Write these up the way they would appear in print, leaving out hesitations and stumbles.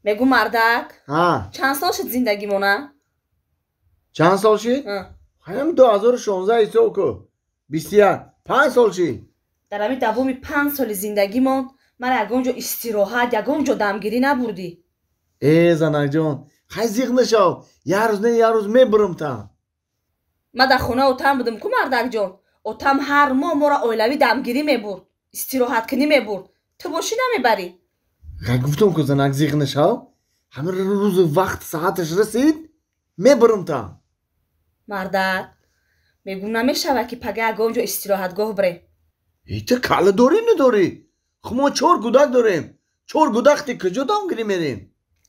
Мегу мардак. Чанд сол шуд зиндагимона? Чанд сол шуд? Ҳам 2016 ҳисоб ку. 21. 5 сол шуд. Дар ҳамин давоми 5 соли зиндагимон ман ягон ҷо истироҳат, ягон ҷо дамгирӣ набурдӣ. Э, занакҷон, хай зиқ нашав. Як рӯз не, як рӯз мебурам та. Ман дар хона отам будам ку мардакҷон. Отам ҳар моҳ моро оилавӣ дамгирӣ мебурд, истироҳаткунӣ мебурд. Ту бошӣ намебарӣ. Хай гуфтам ку занак зиқ нашав. Ҳамин рӯзу вақт сааташ расид, мебурам та. Мардак, мегум намешавад ки пага ягон ҷо истироҳатгоҳ бирем. Э, ту калла дорӣ надорӣ? Хуб мо 4 гудак дорем. 4 гудак ти куҷо дамгирӣ мерем?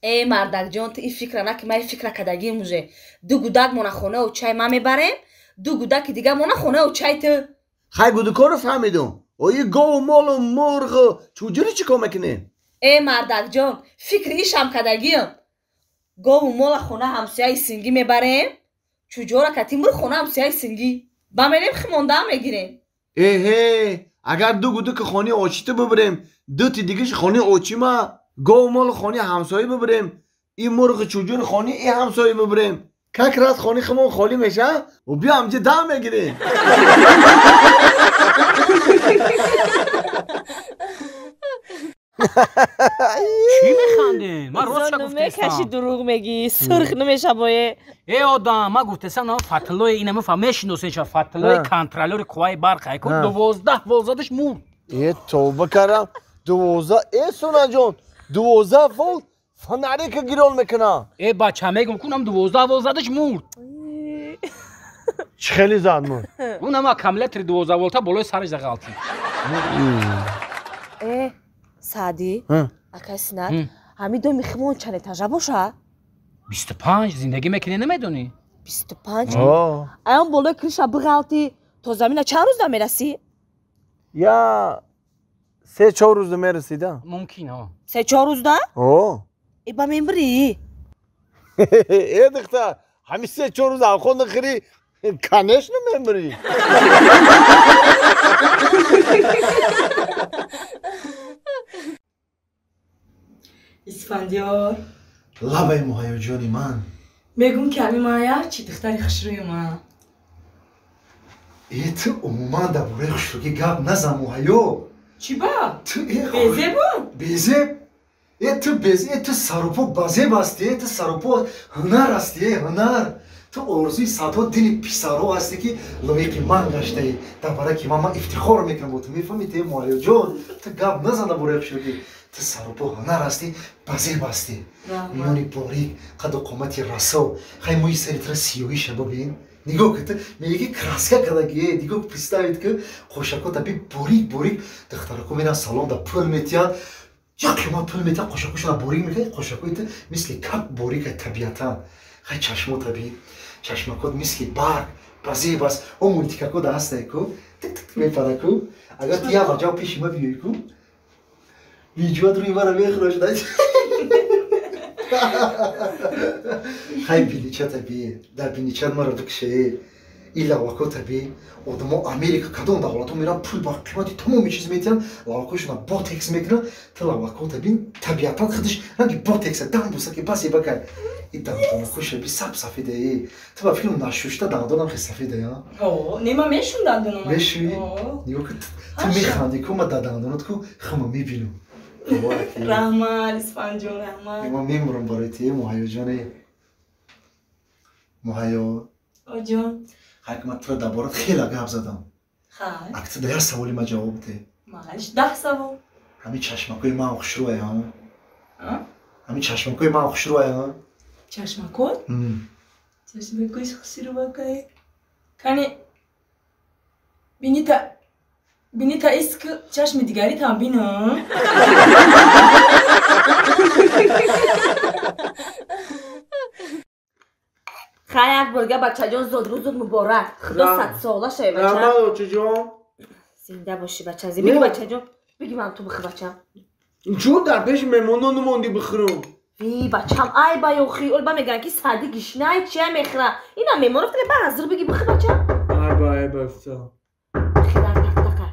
Э, мардакҷон, ту ин фикра на ки ман ин фикра кардагим уже. 2 гудак мона хона очай ман мебарем, 2 гудаки дига мона хона очай ту. Хай гудакоро фаҳмидум. Ои гову молу мурғу чӯҷури чӣ кор мекунем? Э, мардакҷон, фикри ишам кардагиам. Гову мола хона ҳамсояи сингӣ мебарем, чӯҷора кати мурғ хона ҳамсояи сингӣ. Ба мерем химондаам мегирем. Эҳе, агар 2 гудаки хони очи ту бибарем, 2 ти дигаш хони очи ма, гову моли хони ҳамсоя бибарем, ин мурғи чӯҷури хони и ҳамсоя бибарем. Как раз хони химон холӣ меша, ва биё ҳамҷа дам мегирем. Чӣ механдед? Ман ростша гуфтестам. Мекаши дурӯғ мегӣ, сурх намешавое. Э одам, ман гуфтестам на фатлои инама фа мешиносен ша фатлои контролёри қувваи барқ ай ку 12 вол задаш мурд. Э тавба кардам. 12 э сунаҷон, 12 вол фонарика гирон мекунам. Э бача мегум кунам 12 вол задаш мурд. Чӣ хеле зад мурд? Унам аккумулятори 12 волта болои сараш зағалтид. Э Саъдӣ, акай Синат, ҳамин доми химон чанд этажа боша? 25 зиндагӣ мекунӣ намедонӣ? 25? Аён болои крыша биғалтӣ, то замина чанд рӯзда мерасӣ? Я 3-4 рӯзда мерасида. Мумкин, ҳо. 3-4 рӯзда? О. Э ба мембирӣ? Э духтар, ҳамин 3-4 рӯз авқот нахӯрӣ, конечно мемирӣ. Исфандиёр. Лабаи муҳайёҷони ман. Мегум ки ҳамин ман ярчи духтари хушрӯи ман. Э ту умуман дар бораи хушрӯгӣ гап назан муҳайё. Чӣ ба? Безебу? Безеб? Э ту безеб, э ту сарупо базеб ҳастӣ, э ту сарупо ҳунар ҳастӣ, э ҳунар. Ту орзуи садҳо дили писарҳо ҳастӣ ки лоиқи ман гаштаӣ. Дар барои ки ман ифтихор мекунам бо ту, мефаҳмӣ ту муҳайёҷон? Ту гап назан дар бораи хушрӯгӣ. Ту сарупо ҳунар ҳастӣ, базеб ҳастӣ. Миёни борик, қаду қомати расо. Хай мӯи сари тура сиёҳиша бибин. Нигоҳ ки ту мегӯӣ ки краска кардагӣ, нигоҳ представить ки қошакота би борик борик духтарако меран салон да пул метиҳанд. Як қимат пул метиҳанд, қошакошона борик мекунанд, қошакои ту мисли кап борика табиатан. Хай чашмота бин, чашмакот мисли барг, базеб аст. О мультикако да ҳастай ку, тик тик мепара ку. Агар ту як ваҷав пеши ма биёӣ ку, видеоат рӯи мара мехӯрад. Хай биничата би, дар биничат маро бикше, ин лавакота би. Одамо Америка кадом давлатҳо меран пул ба қимати тамоми чиз метиҳанд, лавакошона ботекс мекунанд. Ту лавакота бин, табиатан худаш ранги ботекса, дам буса ки бас ебакай. Ин дандонакоша би саб сафедае. Ту ба фикрам нашушта дандонам хеле сафедая. О, не ман мешум дандонома. Мешӯӣ? Нигоҳ ку, ту механдӣ ку, ман дар дандонат ку хума мебинам. Раҳмат, Исфанҷон, раҳмат. Ман мемурам барои ту, муҳайёҷоне. Муҳайё. Оҷон. Хай ки ман туро дар борат хеле гап задам. Хай. Ак ту дар як саволи ман ҷавоб де. Малаш, 10 савол. Ҳамин чашмакои ман хушрӯая, ҳа? Ҳамин чашмакои ман хушрӯая, ҳа? Чашмакот? Чашмакош хушрӯакай. Кани бинита бинита ист ки чашми дигаритам бинам. Хай як борга бачаҷон зодрӯзут муборак. Худо садсола шавӣ бача. Раҳмат очаҷон. Зинда бошӣ бача. Биги бачаҷон, биги ман ту бихӯр бачам. Чун дар пеши меҳмонон намондӣ бихӯрам? Ви бачам, ай ба ёхи, ол ба мегӯянд ки Саъдӣ гишнай чия мехӯра. Инам меҳмон рафта ба ҳазир биги бихӯр бачам. Ай ба, ай ба фта. Бихӯр дар тақтақа.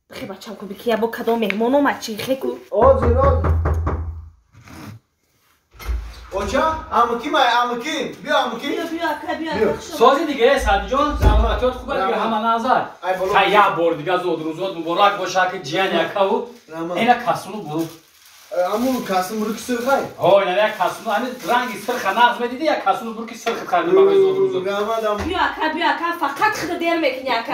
Бихӯр бачам ку бики я бо кадом меҳмон омад чи хе ку. Озир, озир. Оча, амаки май, амаки. Биё амаки. Биё, биё, ака, биё. Сози дига, Саъдиҷон, саломатиёт хуб аст, ҳама назар. Та як бор дига зодрӯзот муборак боша, ки ҷияни акаву. Ина касуну бурук. Аму касум буруки сирхай? Ҳо, ина як касуну, ҳамин ранги сирха нағз медиди, як касуну буруки сирх харди барои зодрӯзот. Биё, ака, биё, ака, фақат худа дер мекунӣ, ака.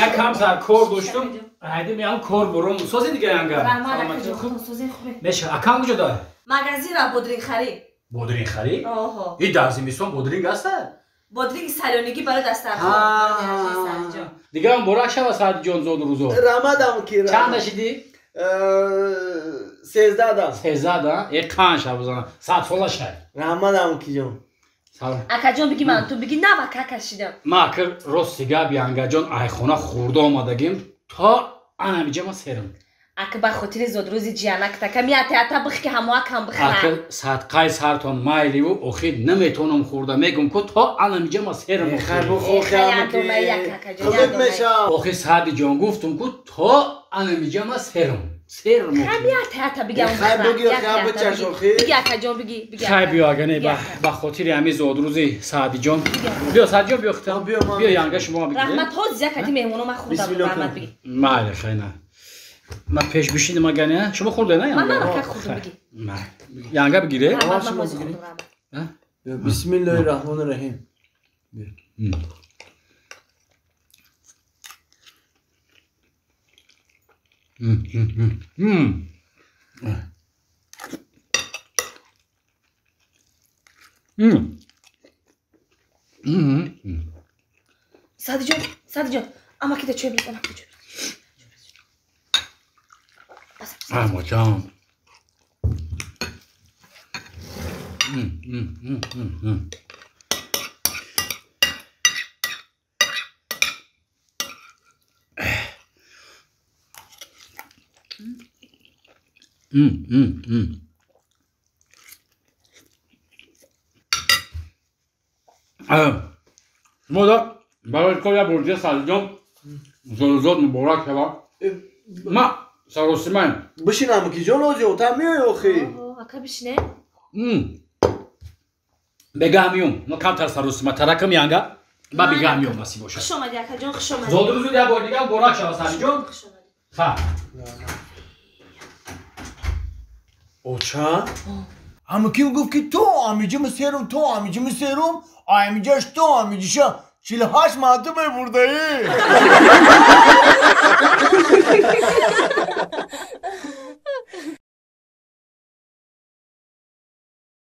Як кам сар кор доштум. Ҳайди меам кор бурум. Сози дига янга. Раҳмат, акаҷон, худтон сози хубе. Меша, акам куҷо дор? Магазинра бодринг харӣ. Бодринг харӣ? Оҳо. И дар зимистон бодринг аста? Бодринги салёнигӣ барои дастархон. Дига муборак шава, Саъдиҷон, зодрӯзот. Раҳмат, амаки. Чанд шидӣ? 13 да. 13 да? Э, қанд шав бизана. 100 сола шай. Раҳмат, амакиҷон. Акаҷон, биги ман ту биги нав ака кашидам. Ма акр рости гап, янгаҷон, айхона хурда омадагим то анамиҷа ма серам. Ака, ба хотири зодрӯзи ҷиянак така миата бих ки ҳамоакам бихӯра. Ака, садқаи сартон майливу охир наметонам хӯрда, мегум ку то анамиҷа ма серам. Охир Саъдиҷон, гуфтум ку то анамиҷа ма серам. Серам. Хай биё, ага не, ба хотири ҳамин зодрӯзи Саъдиҷон. Биё, Саъдиҷон, биё хита. Биё янга шумо бигиред. Раҳмат, ҳозир якати меҳмоно ма хӯрда раҳмат биги. Майли, хай на. Ма пеш бишинам ага не? Шумо хӯрда на янга? Ман ака хӯрдам биги. Янга бигире? Бисмиллоҳир раҳмонир раҳим. Саъдиҷон, Саъдиҷон, амакида чой бир, амакида чой бир. Амаҷон. Мода барои кор як бор дига Саъдиҷон зодрӯзот муборак шава. Ма саросимаем. Бишин, амакиҷон, ози отам меои охи. Ака, бишине. Бегаҳ меём. Ма камтар саросима таракам янга. Ба бегаҳ меём, насиб бошад. Хуш омадӣ, акаҷон, хуш омадӣ. Зодрӯзот як бор дига муборак шава, Саъдиҷон. Ха. Оча? Амаки гуфт ки то амиҷима серум, то амиҷима серум, амиҷаш то амиҷиша 48 маъду мебурдаӣ.